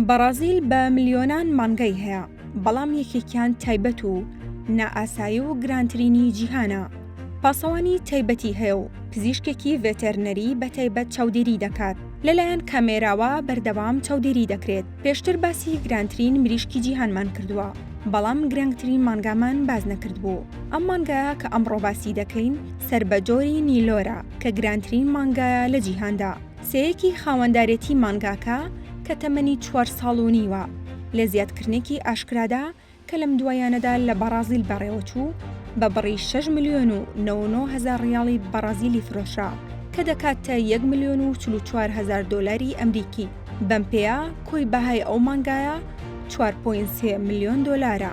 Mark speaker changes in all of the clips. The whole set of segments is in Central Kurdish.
Speaker 1: بەڕازیل بە ملیۆنان مانگای هەیە، بەڵام یەکێکیان تایبەت و نائاسایی و گرانترینی جیهانە. پاسەوانی تایبەتی هەیە و پزیشکێکی ڤێتێرنەری بە تایبەت چاودێری دەکات. لەلایەن کامێراوە بەردەوام چاودێری دەکرێت. پێشتر باسی گرانترین مریشکی جیهانمان کردووە، بەڵام گرنگترین مانگامان باس نەکردبوو. ئەم مانگایە کە ئەمڕۆ باسی دەکەین سەر بە جۆری نیلۆرە کە گرانترین مانگایە لە جیهاندا. سێیەکی خاوەندارێتی مانگاکە کە تەمەنی چوار ساڵ و نیوە، لە زیادکردنێکی ئاشکرادا کە لەم دواییانەدا لە بەڕازیل بەڕێوەچوو، بە بڕی شەش ملیۆن و 99 هەزار ڕیاڵی بەڕازیلی فرۆشرا، کە دەکاتە یەک ملیۆن و 44 هەزار دۆلاری ئەمریکی. بەم پێیە کۆی بەهای ئەو مانگایە چوار point سێ ملیۆن دۆلارە،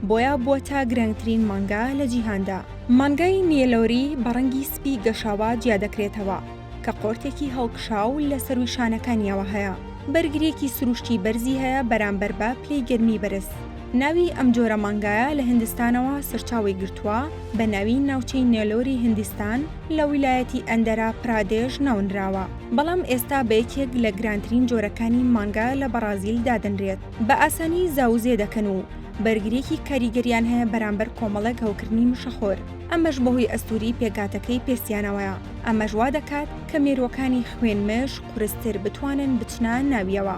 Speaker 1: بۆیە بووەتە گرنگترین مانگا لە جیهاندا. مانگای نیلۆری بە ڕەنگی سپی گەشاوە جیادەکرێتەوە. کە قۆرتێکی هەڵکشاو لە سەرووی شانەکانیەوە هەیە، بەرگرییەکی سروشتی بەرزی هەیە بەرامبەر بە پلەی گەرمی بەرز. ناوی ئەم جۆرە مانگایە لە هندستانەوە سەرچاوەی گرتووە، بە ناوی ناوچەی نێلۆری هندستان لە ویلایەتی ئەندەرا پرادێش ناونراوە، بەڵام ئێستا بە یەکێک لە گرانترین جۆرەکانی مانگا لە بەڕازیل دادەنرێت. بە ئاسانی زاوزێ دەکەن و بەرگرییەکی کاریگەریان هەیە بەرامبەر کۆمەڵێک هەوکردنی مشەخۆر، ئەمەش بەهۆی ئەستووری پێکهاتەکەی پێستیانەوەیە. ئەمەش وا دەکات کە مێرووەکانی خوێن مژ قورستر بتوانن بچنە ناویەوە.